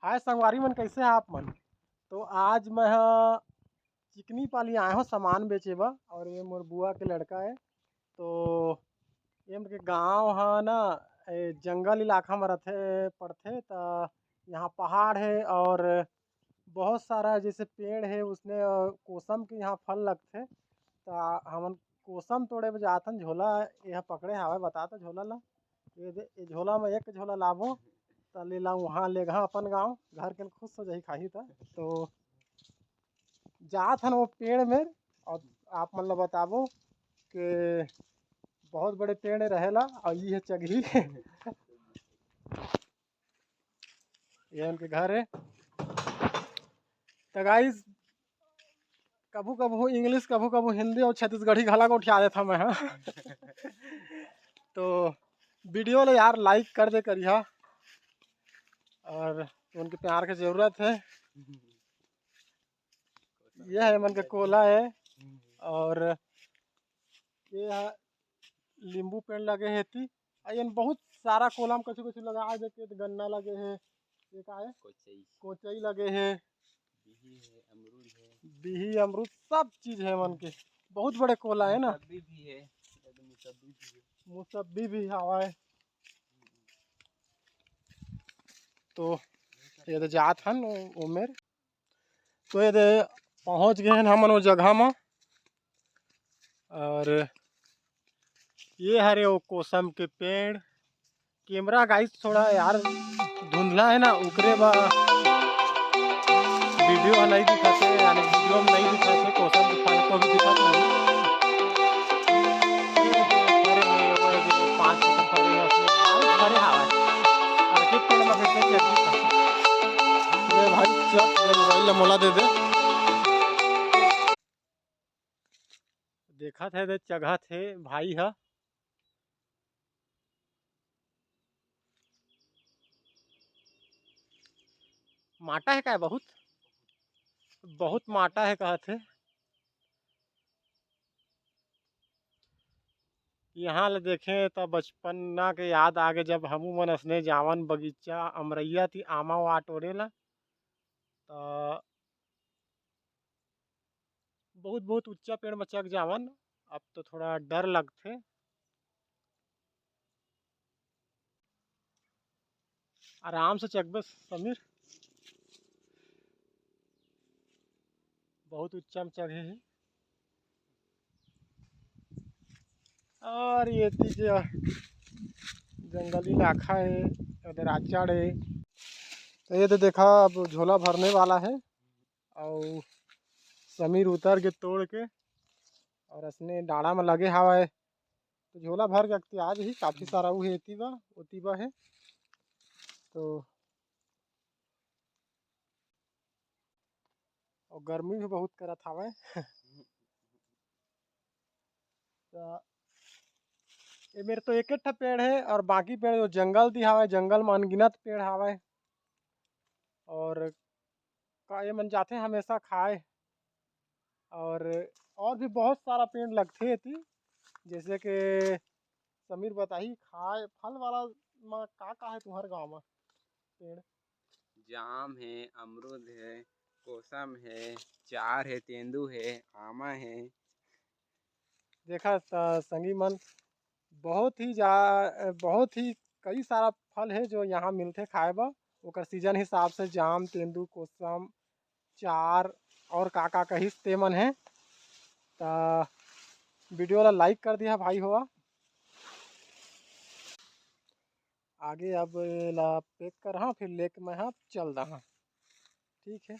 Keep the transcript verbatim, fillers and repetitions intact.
हाय संगवारी मन, कैसे हैं आप मन? तो आज मैं ह चिकनी पाली आए हो सामान बेचे बर, और ये मोर बुआ के लड़का है। तो ये हमर के गांव ह ना, ए, जंगल इलाका में रहते पड़ते, त यहाँ पहाड़ है और बहुत सारा जैसे पेड़ है, उसने अ, कोसम के यहाँ फल लगते। त हमन कोसम तोड़े बर जाथन। झोला यह पकड़े हवय, बता तो झोला ला। ये दे, ये झोला में एक झोला लाबो, त ले ला वहाँ लेगहा अपन गाँव, घर के खुश हो जाही खाही त। तो जात हन वो पेड़ में, और आप मन ला बताबो के बहुत बड़े पेड़ रहेला, और ये है चगही। ये उनके घर है। तो गाइस, कभू कभू इंग्लिश, कभू कभू हिंदी और छत्तीसगढ़ी घला गोठिया देता मैं, हाँ। तो वीडियो ला यार लाइक कर दे करिहा, और उनके प्यार के जरूरत है। ये है मन के कोला है, और ये है लींबू पेड़ लगे है ती। आ, एन बहुत सारा कोला में कछु कछु लगा दे के, गन्ना लगे है, ये का है? कोचई। कोचई लगे है, बिही है, अमरूद है। बिही, अमरूद, सब चीज है मन के। बहुत बड़े कोला है ना। मुसब्बी भी है, मुसब्बी भी है। मुसब्बी भी हवाए। तो ये तो जात हन ओ-, ओमेर। तो ये दे पहुँच गए हैं हमन वो जगह में। और ये हरे वो कोसम के पेड़। कैमरा गाइस थोड़ा यार धुंधला है ना, ओकरे बा वीडियो में नहीं दिखाते, यानी वीडियो में नहीं दिखाते, कोसम के फल को भी दिखाते हैं। ये जो खड़े हैं, वो जो पाँच छः खड़े हैं, उसमें बाल खड़े हवा है। और एक पेड़ में फिर से चढ़ गई। ले भाई, चल, ले मोबाइल ला मोला दे दे। देखत हे, दे चघत हे भाई ह। माटा हे काय बहुत? बहुत माटा हे कहत हे। यहाँ ले देखें त बचपना के याद आगे, जब हमू मन असने जावन बगीचा अमरैया ती आमा वा टोरे ला। त बहुत, बहुत ऊंचा पेड़ में चघ जावन। अब तो थोड़ा डर लगथे। आराम से चघबे समीर, बहुत ऊंचा में चघे हे। और ये तीज जंगली इलाका है, उधर आचड़ है। तो ये तो देखा, अब झोला भरने वाला है। अउ समीर उतर के तोड़ के और असने डाड़ा में लगे हवय, तो झोला भर के अक्ति आ जही। काफी सारा उहे एती बा, ओती बा है। तो और गर्मी भी बहुत करत हवय। तो ये मेरे तो एक ठा पेड़ है और बाकी पेड़ जो जंगल दी हवय, जंगल में अनगिनत पेड़ हवय। और का ये मन जाथे हमेशा खाए। और, और भी बहुत सारा पेड़ लगथे एती, जैसे कि समीर बताही खाए फल वाला में का का है तुम्हारे गांव में पेड़? जाम है, अमरूद है, कोसम है, चार है, तेंदू है, आमा है। देखा त संगी मन, बहुत ही जा, बहुत ही कई सारा फल है जो यहाँ मिलथे खाए बर। ओकर सीजन हिसाब से जाम, तेंदू, कोसम, चार और का का कहिस ते मन है। त वीडियो ला लाइक कर दिया भाई हो। आगे अब ला पैक कर, हाँ, फिर लेके मैं हाँ चल दहा। ठीक है।